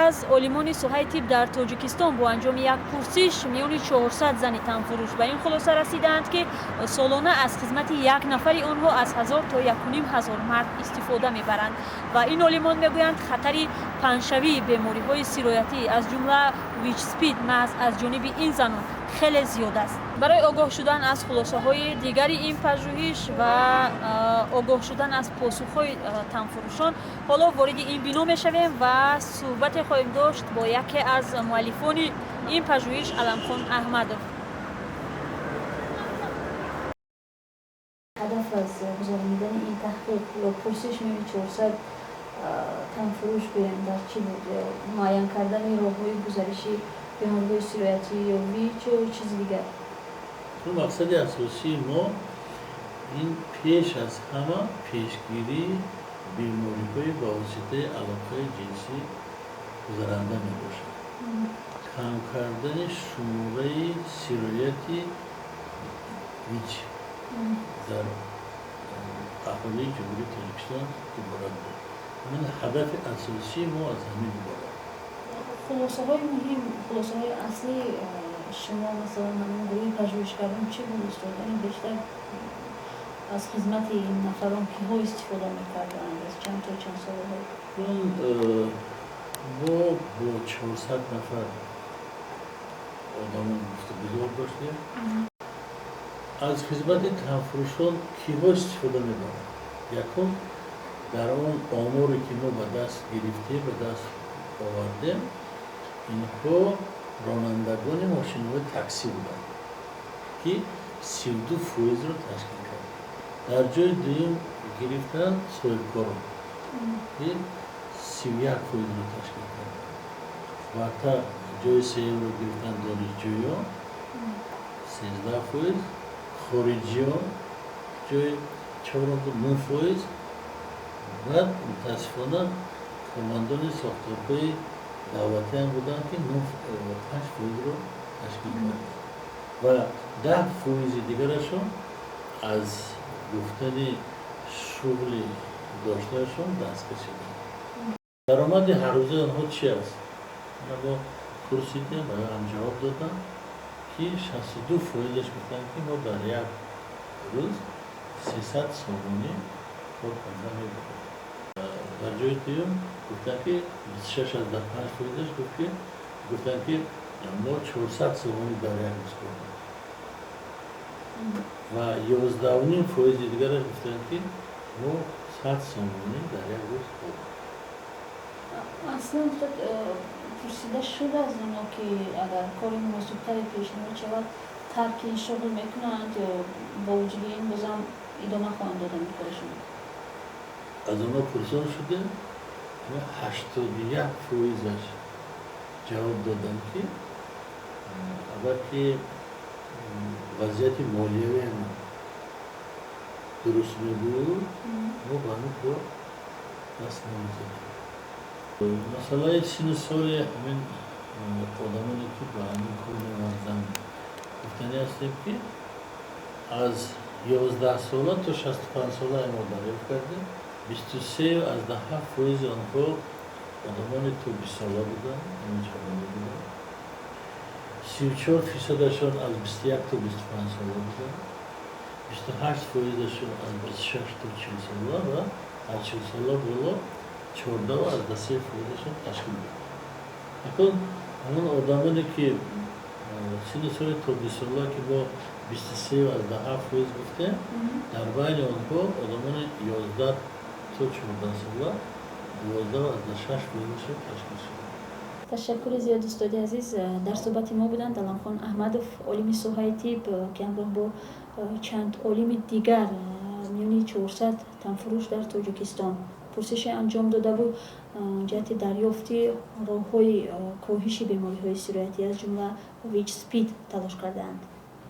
аз олимони соҳаи тиб дар Тоҷикистон бо анҷоми як пурсиш миёни 400 зани танфурӯш ба ин хулоса расидаанд, ки солона аз хизмати як нафари онҳо аз 1000 то 1500 мард истифода мебаранд. Ва ин олимон мегӯянд, хатари паҳншавии бемориҳои сироятӣ, аз ҷумла ВИЧ СПИД, маҳз аз ҷониби ин занон хеле зиёд аст. Барои огоҳ шудан аз хулосаҳои дигари ин пажӯҳиш ва огоҳ шудан аз посухҳои танфурӯшон, ҳоло вориди ин бино мешавем ва суҳбате хоҳем дошт бо яке аз муаллифони ин пажӯҳиш, Аламхон Аҳмадов. Ҳадаф аз гузаронидани ин таҳқиқ ё пурсиш миёни 400 танфурӯш, гӯем, дар чӣ буд? Ё муайян кардани роҳҳои гузариши бемориҳои сироятӣ ё ВИЧ ё чизи дигар? Мақсади асосии мо ин пеш аз ҳама пешгирии бемориҳои ба воситаи алоқаи ҷинсӣ гузаранда мебошад, кам кардани шумораи сирояти ВИЧ дар аҳолии Ҷумҳурии Тоҷикистон иборат буд. Ҳамин ҳадафи асосии мо аз ҳамин иборат. Хулосаҳои муҳим, хулосаҳои аслӣ шумо, масалан, ҳамин гурӯҳи пажӯҳишгарон чӣ буд, устод? Яъне бештар аз хизмати ин нафарон киҳо истифода мекарданд, аз чанд то чанд солаҳо? Мо бо 400 нафар одамон гуфтугузор доштем. Аз хизмати танфурӯшон киҳо истифода мебаранд? Якум, дар он оморе, ки мо ба даст гирифтем, ба даст овардем, инҳо ронандагони мошинҳои таксӣ буданд, ки 32 фоизро ташкил карданд. Дар ҷои дуюм гирифтанд соҳибкорон, ки 31 фоизро ташкил карданд. Баъдтар ҷои сеюмро гирифтанд донишҷӯён, 13%, хориҷиён ҷои чорум буд, 9%. Баъд, мутаассифона, кормандони сохторҳои давлатиам буданд, ки 5 фоизро ташкил карданд ва 10 фоизи дигарашон аз гуфтани шуғли доштаашон даст кашиданд. Даромади ҳаррӯзаи онҳо чи аст, мо пурсидем ва ҳам ҷавоб доданд, ки 62 фоизаш гуфтанд, ки мо дар як рӯз 300 сомонӣ кор карда мебарем. Дар ҷои дуюм гуфтанд, ки 26,5 фоизаш гуфт, ки гуфтанд, ки мо 400 сомонӣ дар як рӯз кор мекунем, ва 11,5 фоизи дигараш гуфтанд, ки мо 100 сомонӣ дар як рӯз кор мекунем. Аслан, устод, пурсида шуда аз онҳо, ки агар кори муносибтаре пешниҳод шавад, тарки ин шуғл мекунанд ё бо вуҷуди ин бозам идома хоҳанд дод ин корашон? Аз онҳо пурсон шудем, 81 фоизаш ҷавоб доданд, ки агар ки вазъияти молиявиам дуруст мебуд, мо ба ҳамин кор даст намезадем. Масъалаи синну соли ҳамин одамоне, ки ба ҳамин кор меварзанд, гуфтанӣ ҳастем, ки аз 11 сола то 65 сола мо дарёфт кардем, 23,7 фоизи онҳо одамони то 20 сола буданд, ҳамин ҷавоно буданд, 34 фисадашон аз 21 то 25 сола буданд, 28 фоизашон аз 26 то 40 сола ва аз 40 сола боло 14,3 фоизашон ташкил дод. Акнун ҳамон одамоне, ки синну соли то 20 сола, ки мо 23,7 фоиз гуфтем, дар байни онҳо одамони 11 то 14 сола 12,6 фоизашон ташкил шуд. Ташаккури зиёд, устоди азиз. Дар суҳбати мо буданд Аламхон Аҳмадов, олими соҳаи тиб, ки ҳамроҳ бо чанд олими дигар миёни 400 танфурӯш дар Тоҷикистон пурсише анҷом додаву ҷиҳати дарёфти роҳҳои коҳиши бемориҳои сироятӣ, аз ҷумла ВИЧ СПИД, талош кардаанд.